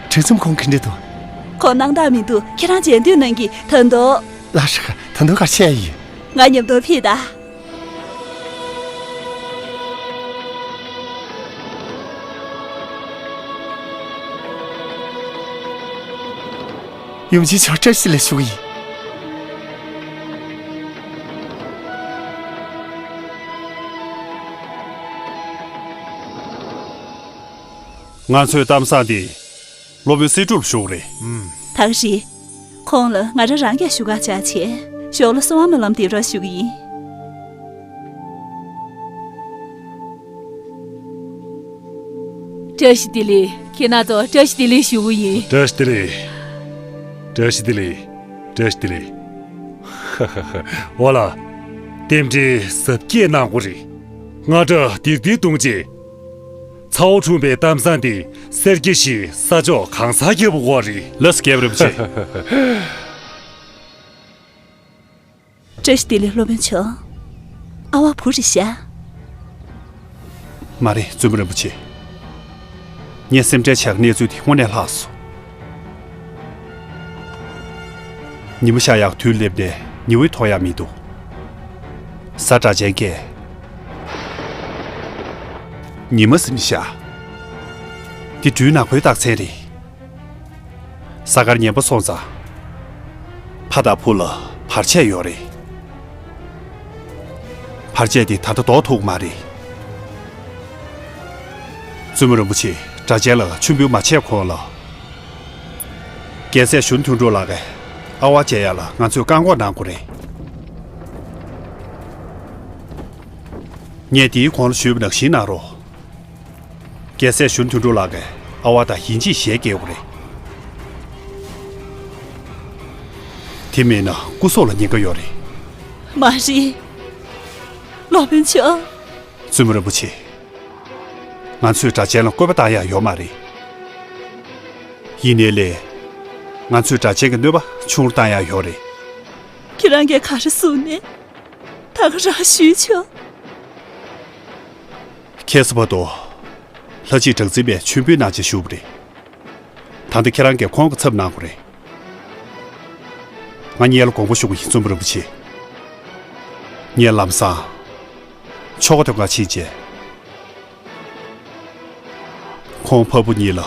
གྲངས་འཛིན་ཁོང་ག་འདྲ་འདུག་ཁོང་སྣང་དག་མི་འདུག་ཁྱེད་རང་མཇལ་འདོད་གནང་གི། ད་དུང་། ལགས་སོ། ད་དུང་ག་རེ་བྱས་ཡིན། ང་མཉམ་དུ་ཕེབས་དང་། ཡུམ་ཆེན་མཆོག་བཀྲ་ཤིས་བདེ་ལེགས་ཞུ་གི་ཡིན། ང་ཚོའི་གཏམ་བཟང་འདི་སློབ་དཔོན་སེ་འབྲུག་ལ་ཞུ་གི་རེད། ད་ག་རེད། ཁོང་ལ་ང་རང་རང་གིས་ཞུ་ག་བཅར་བྱས། ཞོར་ལ་གསོལ་བ་སྨོན་ལམ་འདེབས་རོགས་ཞུ་གི་ཡིན། བཀྲ་ཤིས་བདེ་ལེགས། ཁྱེད་རྣམ་ཚོར་བཀྲ་ཤིས་བདེ་ལེགས་ཞུ་གི་ཡིན། བཀྲ་ཤིས་བདེ་ལེགས། བཀྲ་ཤིས་བདེ་ལེགས། བཀྲ་ཤིས་བདེ་ལེགས། ཧ་ཧ་ཧ། འོ་ལགས། རྟེན་འབྲེལ་གཟབ་རྒྱས་གནང་དགོས་རེད། རྔ་སྒྲ་ལྡིར་ལྡིར་གཏོང་རྗེས། ཚ་བོ་འཁྲུངས་པའི་གཏམ་བཟང་འདི་གསེར་གྱི་བཞིན་ས་ཕྱོགས་གང་སར་ཁྱབ་པ་དགོས་རེད། ལགས་སོ། རྒྱལ་བ་རིན་པོ་ཆེ། བཀྲ་ཤིས་བདེ་ལེགས་སློབ་དཔོན་མཆོག་ཨ་ཝ་བུ་རེད་ཤག་མ་རེད། བཙུན་མོ་རིན་པོ་ཆེ། ངའི་སེམས་ཁྲལ་བྱེད་ཀྱི་གནས་ཚུལ་དེ་དངོས་གནས་ལྷག་སོང་། ཉི་མ་ཤར་ཡག་དུས་སླེབས་ནས་ཉི་འོད་མཐོང་ཡག་མི་འདུག་གཟའ་སྒྲ་གཅན་གྱིས་ཉི་མ་ཟིན་བཞག་འདི་སྦྲུལ་ནག་པོའི་རྟགས་མཚན་རེད། གཟའ་སྐར་ངན་པ་སོང་ཙང་། ཕ་དང་བུ་ལ་བར་ཆད་ཡོད་རེད། བར་ཆད་དེ་ད་ལྟ་ཟློག་ཐུབ་ཀྱི་མ་རེད། བཙུན་མོ་རིན་པོ་ཆེ། སྒྲ་གཅན་ལགས་མཆོད་འབུལ་མ་བྱས་གོང་ལ། རྒྱལ་སྲས་གཞོན་དོན་གྲུབ་ལགས་ཀྱིས་ཨ་ཝ་མཇལ་ཡག་ལ་ང་ཚོས་བཀག་འགོག་གནང་དགོས་རེད། ངས་འདིའི་གོང་ལ་ཞུས་པ་ནང་བཞིན་གནང་རོགས། རྒྱལ་སྲས་གཞོན་དོན་གྲུབ་ལགས་ཀྱིས་ཨ་ཝ་དང་ཡིན་གཅིག་ཞལ་མཇལ་དགོས་རེད། དེ་མིན་ན་སྐུ་སྲོག་ལ་ཉེན་ཁ་ཡོད་རེད། མ་རེད། སློབ་དཔོན་མཆོག་བཙུན་མོ་རིན་པོ་ཆེ། ང་ཚོས་སྒྲ་གཅན་ལ་བཀོད་པ་བཏང་ཡག་ཡོད་མ་རེད། ཡིན་ནའི་ལས། ང་ཚོས་སྒྲ་གཅན་གྱི་གནོད་པ་ཆུང་རུ་བཏང་ཡག་ཡོད་རེད། ཁྱེད་རང་གིས་ག་རེ་གསུངས་ནས། ད་ག་རང་ཞུས་ཆོག་ཁ་སང་བར་དུ། ལྷ་སྤྱིའི་གྲངས་འཛིན་པས་མཆོད་འབུལ་གནང་བྱས་བཞུགས་པ་རེད། ད་ལྟ་ཁྱེད་རང་གིས་ཁོང་གི་ཚབ་གནང་དགོས་རེད། ང་སྔོན་ལ་དགོངས་པ་ཞུ་གི་ཡིན། བཙུན་མོ་རིན་པོ་ཆེ། ངས་ལམ་སང་ ཆོ་ག་དོན་ཁང་ཕྱིན་རྗེས། ཁོང་ཕ་བུ་གཉིས་ལ་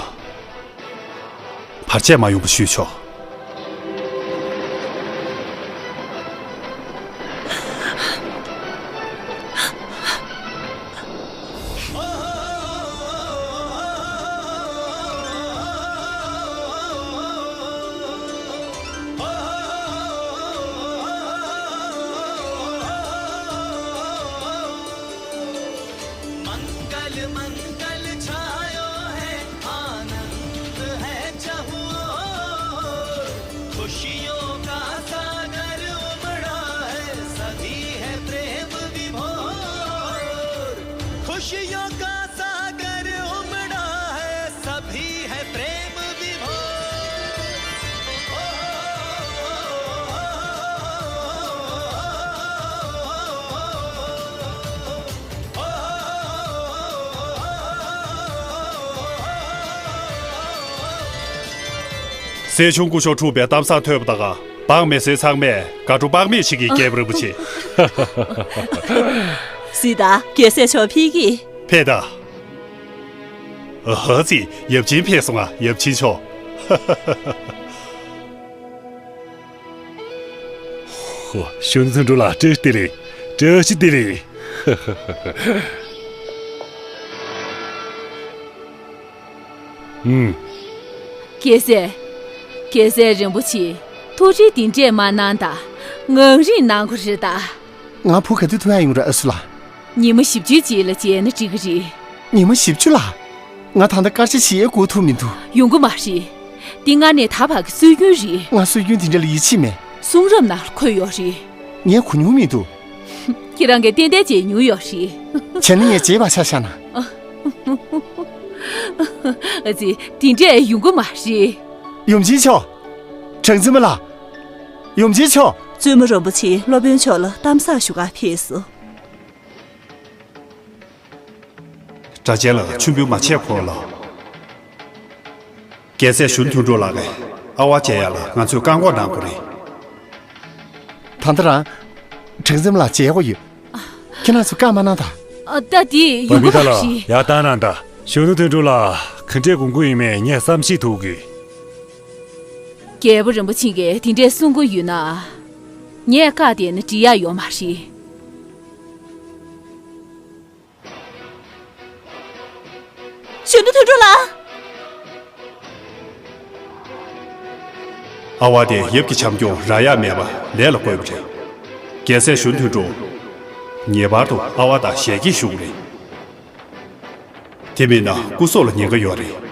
བར་ཆད་མ་ཡོང་བ་ཞུས་ཆོག मंगल मंगल छायो है, आनंद है चहुओर। खुशियों का सागर उमड़ा है, सभी है प्रेम विभोर। खुशियों का सागर उमड़ा है, सभी है प्रेम विभोर। སྲས་ཆུང་སྐུ་ཞབས་འཁྲུངས་པའི་གཏམ་བཟང་ཐོས་པ་དང་། འབངས་མི་སེར་ཚང་མས་དགའ་སྤྲོ་དཔག་མེད་བྱེད་ཀྱི། རྒྱལ་པོ་རིན་པོ་ཆེ། སྲིད་ད་རྒྱལ་སྲས་མཆོག་ཕེབས་ཀྱིས། ཕེབས་ད། ཨ་ཙི། ཡབ་ཆེན་ཕེབས་སོང་ང་། ཡབ་ཆེན་མཆོག་ཧོ། གཞོན་ནུ་དོན་གྲུབ་ལགས། བཀྲ་ཤིས་བདེ་ལེགས། བཀྲ་ཤིས་བདེ་ལེགས། ཨུམ། རྒྱལ་སྲས། རྒྱལ་སྲས་རིན་པོ་ཆེ། ཐུགས་རྗེ་འདི་འདྲས་མ་གནང་ད། ངང་རིང་གནང་དགོས་རེད་ད། ང་བུ་ག་དུས་ཐུག་ཡ་ཡོང་ར། ཨ་སུ་ལགས། ཉི་མ་བཞི་བཅུའི་རྗེས་ལ་མཇལ་ན་འགྲིག་གི་རེད། ཉི་མ་བཞི་བཅུ་ལ། ང་ད་ལྟ་སྐར་ཆ་བཞི་ཡས་འགོར་ཐུབ་མི་འདུག་ཡོང་གི་མ་རེད། འདི་སྔར་ནས་ད་བར་གྱི་སྲོལ་རྒྱུན་རེད། ང་སྲོལ་རྒྱུན་དེ་འདྲ་ལ་ཡིད་ཆེས་མེད། གསུང་རབ་ནང་ལ་འཁོད་ཡོད་རེད། ངས་གོ་མྱོང་མི་འདུག་ཁྱེད་རང་གིས་ཏན་ཏན་མཇལ་མྱོང་ཡོད་རེད། བྱས་ན་ངས་བརྗེད་པ་ཆ་བཞག་ན། ཨ་ཙི། དེ་འདྲས་ཡོང་གི་མ་རེད། ཡུམ་ཆེན་མཆོག་གྲངས་འཛིན་མ་ལགས། ཡུམ་ཆེན་མཆོག་བཙུན་མོ་རིན་པོ་ཆེ་སློབ་དཔོན་མཆོག་ལ་གཏམ་བཟང་ཞུ་གར་ཕེབས་སོང་། སྒྲ་གཅན་ལགས། མཆོད་འབུལ་མ་བྱས་གོང་ལ། རྒྱལ་སྲས་གཞོན་ནུ་དོན་གྲུབ་ལགས་ཀྱི་ཨ་ཝ་མཇལ་ཡ་ལ་ང་ཚོས་བཀག་འགོག་གནང་དགོས་རེད། ད་ལྟ་རང་གྲངས་འཛིན་མ་ལགས་མཇལ་དགོས་ཡོད། ཁྱེད་རང་ཚོ་བཀག་མ་གནང་ད། ཨ། ད་དེ་ཡོང་གི་མ་རེད། ཡར་བཏང་གནང་ད། གཞོན་ནུ་དོན་གྲུབ་ལགས། ག་འདྲས་དགོངས་ཀྱི་ཡོད་མེད་ངས་བསམ་ཤེས་ཐུབ་ཀྱི། རྒྱལ་པོ་རིན་པོ་ཆེ་གིས་དེ་འདྲས་གསུང་གི་ཡོད་ན། ངས་བཀག་བསྡད་ན་འགྲིག་ཡ་ཡོད་མ་རེད། གཞོན་ནུ་དོན་གྲུབ་ལགས། ཨ་ཝ་དེ་ཡབ་ཀྱི་བྱམས་སྐྱོང་རག་ཡ་མེད་པ་ལས་ལ་བཀོད་པ་རེད། རྒྱལ་སྲས་གཞོན་ནུ་དོན་གྲུབ། ངེས་པར་དུ་ཨ་ཝ་དང་ཞལ་གྱེས་ཞུ་དགོས་རེད། དེ་མིན་ན་སྐུ་སྲོག་ལ་ཉེན་ཁ་ཡོད་རེད།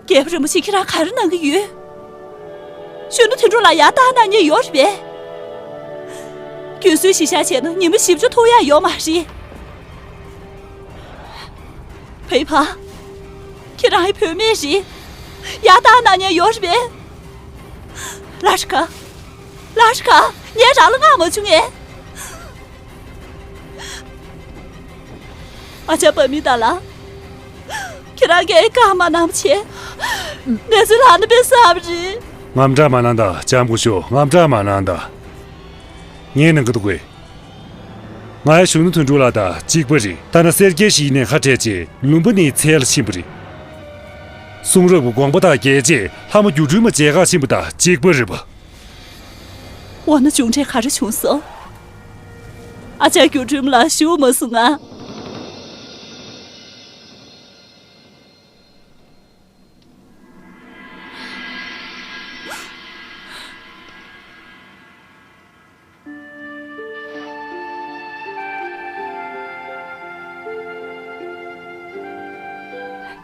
རྒྱལ་པོ་རིན་པོ་ཆེ། ཁྱེད་རང་ག་རེ་གནང་གི་ཡོད། གཞོན་ནུ་དོན་གྲུབ་ལགས་ཡར་བཏང་གནང་མཁན་ཡོད་རེད་པས། རྒྱུན་སྲོལ་གཞིར་བཞག་བྱས་ན་ཉི་མ་བཞི་བཅུ་ཐུག་ཡ་ཡོད་མ་རེད། བོད་པ། ཁྱེད་རང་ཡི་བུད་མེད་རེད། ཡར་བཏང་གནང་མཁན་ཡོད་རེད་པས། ལ་ཤི་ཀ། ལ་ཤི་ཀ། ངས་རང་ལ་མངགས་མ་བྱུང་ངས། ཨ་ཅག་པ་མི་ད་ལ། ཁྱེད་རང་གིས་བཀག་མ་གནང་བྱས། གནས་ཚུལ་ལྷག་ན་དཔེ་བསམ་རེད། དངངས་སྐྲག་མ་གནང་ད་ལྕམ་སྐུ་ཞབས། དངངས་སྐྲག་མ་གནང་ད། ངས་གནང་གི་འདུག་གས། ང་ཡང་གཞོན་ནུ་དོན་གྲུབ་ལགས་དང་གཅིག་པ་རེད། ཐ་ན་སེར་སྐྱའི་གཞིས་ནས་ཁ་བྲལ་རྗེས་ལུང་པ་ནས་ཚལ་ལ་ཕྱིན་པ་རེད། གསུང་རབ་ཀྱི་དགོངས་པ་དག་འགལ་རྗེས་ལྷ་མོ་སྒྱུ་འཕྲུལ་མ་མཇལ་ཁ་ཕྱིན་པ་དང་གཅིག་པ་རེད་པ། འོ་ན་མཇུག་འབྲས་ག་རེ་བྱུང་སོང་། ཨ་ཅག་སྒྱུ་འཕྲུལ་མ་ལགས་བཞུགས་མ་སོང་ང་།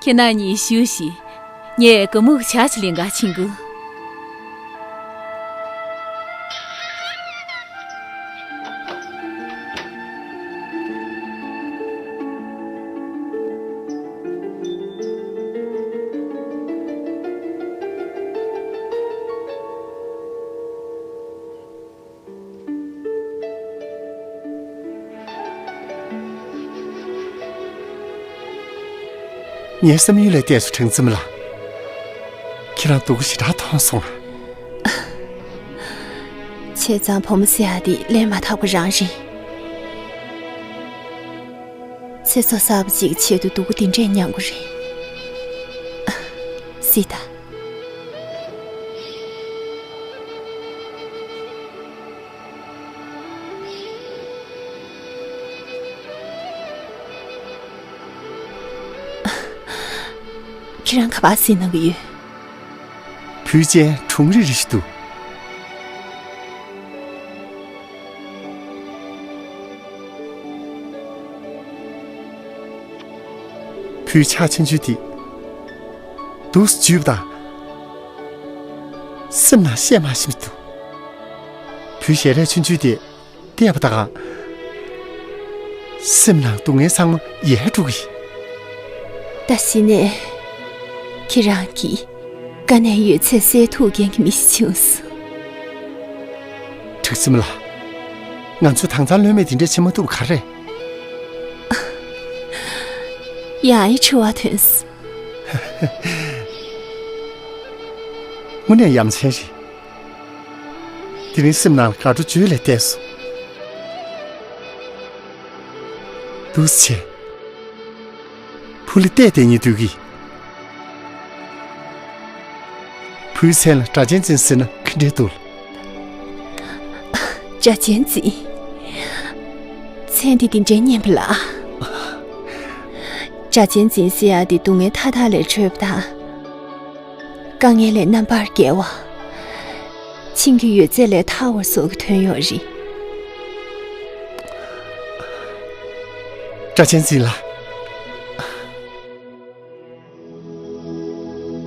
ཁྱེད་རྣམ་གཉིས་བཞུགས་ཤིག་ངས་ག་མུག་ཇ་ཞིག་ལེན་གར་ཕྱིན་གི། ངའི་བསམ་ཡུལ་ལས་འདས་སོང་། དྲང་ཙེ་མ་ལགས། ཁྱེད་རང་སྡུག་པོ་ཞེ་དྲག་མཐོང་སོང་ང་། བྱས་ཙང་བུ་མོ་ཟེར་ཡ་དེ་ལས་མ་དག་པ་རང་རེད། ཚེ་སྲོག་གསར་པ་ཅིག་གི་ཆེད་དུ་སྡུག་པོ་འདི་འདྲས་མྱངས་དགོས་རེད། སྲིད་ད། ཁྱེད་རང་ག་པར་གཟིགས་གནང་གི་ཡོད། བུ་ཅན་གྲུང་རིག་རིག་ཞིག་འདུག། བུའི་ཕྱག་ཆུང་ཆུང་དེ་འདུག་སེ་འཇུས་པ་དང་། སེམས་ནང་བཤད་མ་ཤེས་འདུག། བུའི་ཞལ་རས་ཆུང་ཆུང་དེ་བལྟས་པ་དང་། སེམས་ནང་སྡུག་བསྔལ་ཚང་མ་ཡལ་འགྲོ་གི་ཡིན། ད་གཞི་ནས་ཁྱེད་རང་གིས་དཀའ་གནད་ཡོད་ཚད་སེལ་ཐུབ་མཁན་གྱི་མི་ཞིག་བྱུང་སོང་། དྲང་ཙེ་མ་ལགས། ང་ཚོ་དྭངས་གཙང་ལྷོད་མེད་དེ་འདྲ་བྱེད་མ་ཐུབ་ག་རེ། ཡང་ཡང་འཁྲུལ་བ་ཐོན་སོང་། དངོས་གནས་ཡ་མཚན་རེད། དེ་རིང་སེམས་ནང་ལ་དགའ་སྤྲོ་བརྗོད་ལས་འདས་སོང་། འདུག་སེ་བྱས། བུ་ལ་བལྟས་བསྡད་སྙིང་འདོད་ཀྱི། བུའི་མཚན་ལ་སྒྲ་གཅན་འཛིན་ཟེར་ན་ག་འདྲས་འདུག། སྒྲ་གཅན་འཛིན། མཚན་དེ་འདི་འདྲའི་སྙན་པ་ལ། སྒྲ་གཅན་འཛིན་ཟེར་ཡ་དེ་སྡུག་བསྔལ་མཐའ་དག་ལས་གྲོལ་བ་དང་། དཀའ་ངལ་ལས་རྣམ་པར་རྒྱལ་བ། ཆིངས་ཀྱི་ཡོད་ཚད་ལས་ཐར་བ་སོགས་ཀྱི་དོན་ཡོད་རེད། སྒྲ་གཅན་འཛིན་ལགས།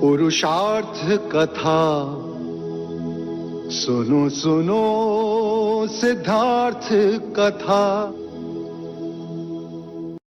पुरुषार्थ कथा सुनो सुनो सिद्धार्थ कथा।